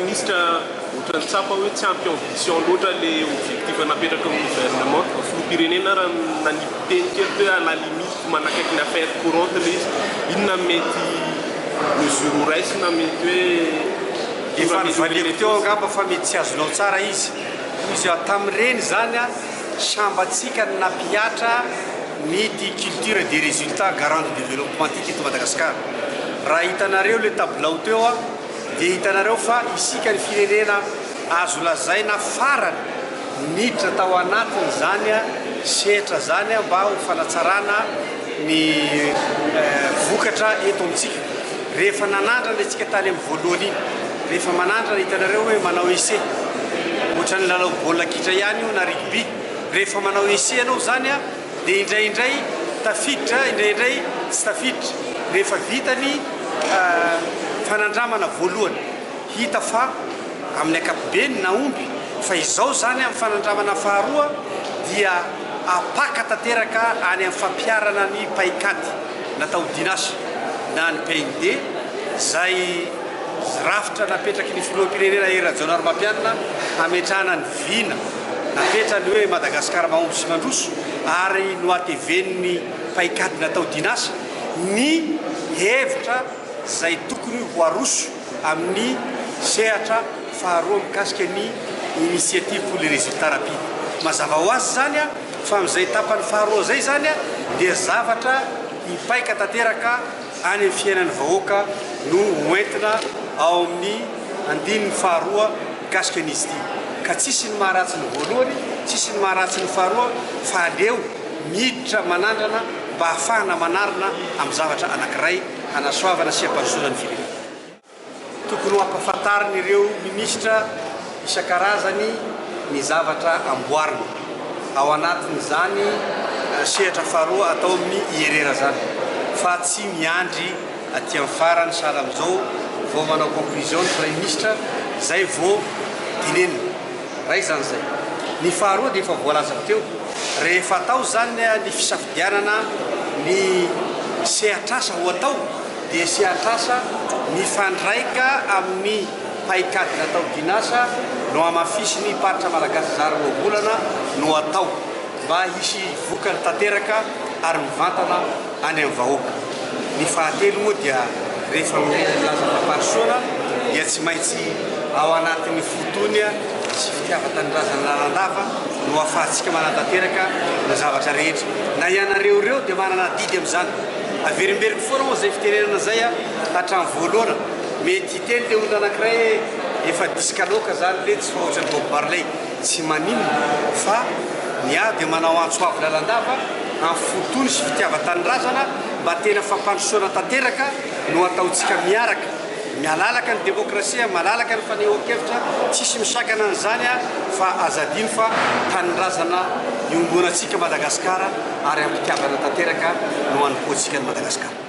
Minisitra, ohatran'ny tsapa hoe tsy ampy ambition loatra le objectif napetraky ny gouvernement. Filoham-pirenena raha nanipy teny kely hoe à la limite manakaiky ny affaire courante le izy. Inona mety mesure ho raisina mety hoe Efa novaliako teo angamba fa mety tsy azonao tsara izy. Hoy izy tamin'ireny izany sambatsika no nampihatra ny ity culture des résultats garant du développement ity teto Madagascar. Raha hitanareo le tabilao teo dia hitanareo fa isika ny firenena azo lazaina farany niditra tao anatin'izany sehatra izany mba ho fanatsarana ny vokatra eto amintsika. Rehefa nanandrana isika tany amin'ny voalohany iny, rehefa manandrana hitanareo hoe manao essai, ohatran'ny lalao baolina kitra ihany io na rugby, rehefa manao essai ianao izany dia indraindray tafiditra, indraindray tsy tafiditra. Rehefa vita ny fanandramana voalohany, hita fa amin'ny ankapobeny nahomby, fa izao izany amin'ny fanandramana faharoa dia apaka tanteraka any amin'ny fampiharana ny paikady natao Dinas na ny PND izay rafitra napetraky ny filoham-pirenena Hery Rajaonarimampianina hametrahana ny vina napetrany hoe Madagasikara mahomby sy mandroso ary nohatevenin'ny paikady natao Dinas ny hevitra izay tokony ho aroso amin'ny sehatra faharoa mikasika ny initiative pour les résultats rapides. Mazava ho azy izany fa amin'izay tapany faharoa izay izany dia zavatra hipaika tanteraka any amin'ny fiainan'ny vahoaka no ho entina ao amin'ny andininy faharoa mikasika an'izy ity. Ka tsisy ny maharatsy ny voalohany, tsisy ny maharatsy ny faharoa fa aleo miditra manandrana mba hahafahana manarina amin'ny zavatra anankiray hanasoavana sy hampandrosoana ny firenena. Tokony ho ampahafantarin'ireo minisitra isan-karazany ny zavatra amboarina ao anatin'izany sehatra faharoa atao amin'ny IRR izany fa tsy miandry aty amin'ny farany sahala amin'izao vao manao conclusion ny Praiminisitra izay vao dinenina. Iray izany izay. Ny faharoa dia efa voalazako teo, rehefa atao izany ny fisafidianana ny sehatr'asa ho atao dia sehatr'asa mifandraika amin'ny paikady natao Dinasa no hamafisin'ny Paritra Malagasy zara roa volana no atao mba hisy vokany tanteraka ary mivantana any amin'ny vahoaka. Ny fahatelo moa dia rehefa milaza fampandrosoana dia tsy maintsy ao anatin'ny fo tony sy fitiavan-tanindrazana lalandava no ahafahantsika manatanteraka ny zavatra rehetra. Na ianareo ireo dia manana adidy amin'izany. Averimberiko foana moa izay fitenenana izay hatramin'ny voalohana. Mety hiteny ilay olona anankiray hoe efa disque loaka izany letsy fa ohatran'i Bob Marley. Tsy maninona fa ny ahy dia manao antso avo lalandava amin'ny fo tony sy fitiavan-tanindrazana mba tena fampandrosoana tanteraka no ataontsika miaraka. Mialalaka ny demokrasia, malalaka ny fanehoan-kevitra, tsisy misakana an'izany fa aza adino fa tanindrazana iombonantsika Madagasikara ary am-pitiavana tanteraka no hanompoantsika an'i Madagasikara.